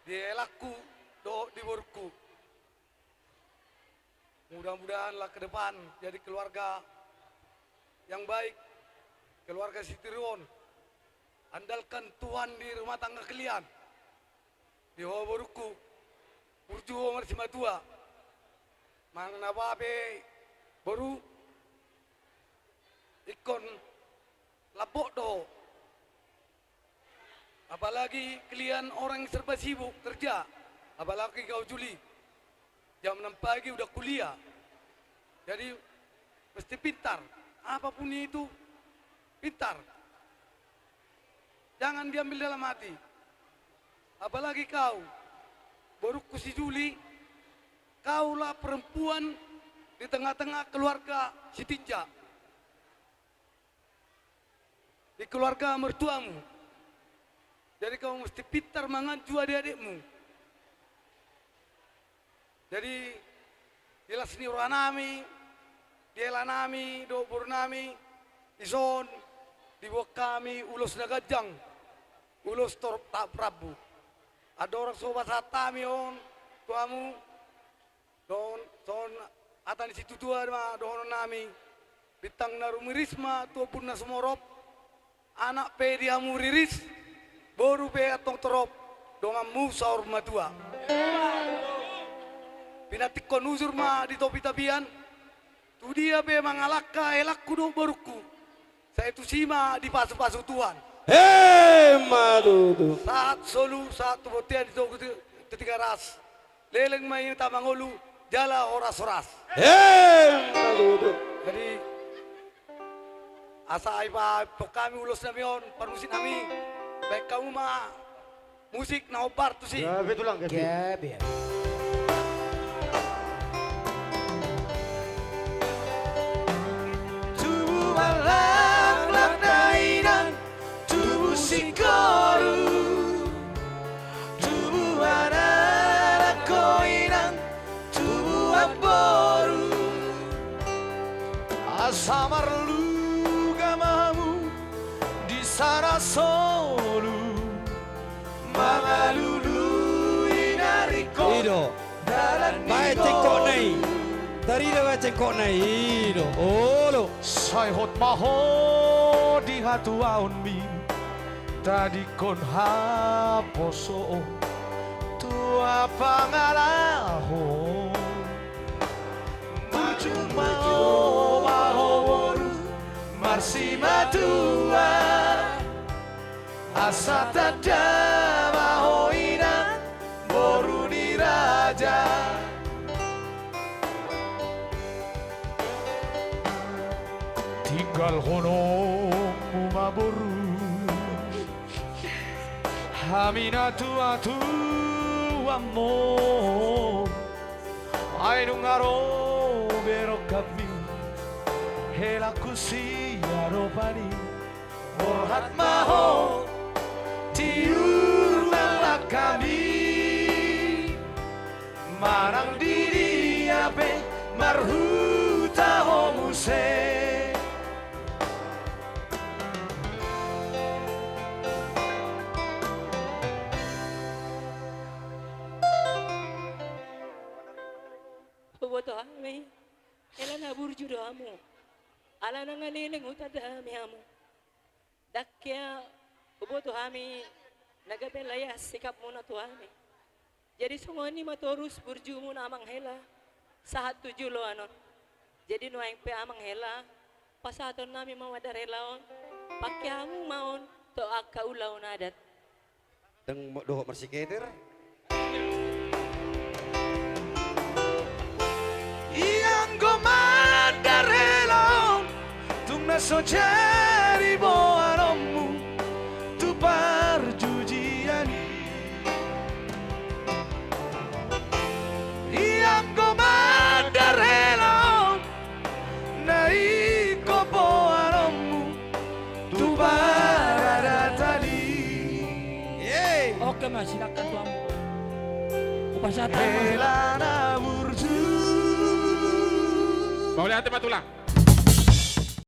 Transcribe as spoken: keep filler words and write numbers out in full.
di helangku dohot di borungku. Mudah-mudahanlah ke depan jadi keluarga yang baik, keluarga sitiruon. Andalkan Tuhan di rumah tangga kalian. Di ho borungku, burju ho marsimatua. Manang na pe boru, ingkon lambok do ho. Apalagi kalian orang yang serba sibuk kerja, apalagi kau Juli, jam enam pagi udah kuliah. Jadi mesti pintar, apapun itu pintar. Jangan diambil dalam hati. Apalagi kau, borungku si Juli, kaulah perempuan di tengah-tengah keluarga Sitinjak, di keluarga mertuamu. Jadi kau mesti pintar manganju adik-adikmu. Jadi di las ni rohanami, di helanami dohot borunami, dison diboan hami ulos na ganjang, ulos torop rambu. Andorang so pasahat hami on tu hamu, dohon songon hata ni situatua ma dohononnami: Bintang na rumiris ma tu ombun na sumorop, anak pe di hamu riris, boru pe antong torop, donganmu saur matua. Pinantikhon hujur ma di topi tapian, tu dia pe mangalangka helangku dohot borungku, sai tusi ma dipasupasu Tuhan. Emma tutu. Sahat solu, sahat tu bontean, di togu tu, tu Tigaras. Leleng ma hita mangolu jala horas-horas. Emma tutu. Jadi asa ai pa, pok hami ulosnami on, parmusiknami, baen hamu ma musik na hombar tusi. Gabe tulang, gabe. Gabe. Tubu ma laklak dainang, tubu singkoru, tubu anak ho inang, tubu amboru. Asa marluga ma hamu di sada solu, mangalului na ringkot. I do. Baen cengkokna i. Tarida baen cengkokna i. I do. Olo. Sai hot ma ho di hatuaonmi, tadingkon haposoon, tua pangalaho. Burju ma ho, ba ho boru, marsimatua. Asa tanda ma ho inang, boru ni raja. Tinggalhononmu ma boru hami na tuatua mo. Ai nunga ro be rongkapmi, helangku siadopan i. Borhat ma ho, tiur ma langkami, manang di dia pe marhuta ho muse. Huboto hami, hela na burju do hamu. Alana nga leleng hutanda hami hamu. Ndang hea huboto hami na gabe layas sikapmuna tu hami. Jadi songon i ma torus burjumuna amang hela sahat tu joloan on. Jadi nuaeng pe amang hela, pasahatonnami ma mandar hela on, pangke hamu ma on tu angka ulaon adat. Ndang mo-, dohot marsiketer. Ianggo mandar hela on, tung na so jadi boanonmu tu parjujian i. Ianggo mandar hela on, na ingkon boanonmu tu paradaton i. Oke ma, silakan tuan. Upasahat hela na burju. Mauliate ma tulang.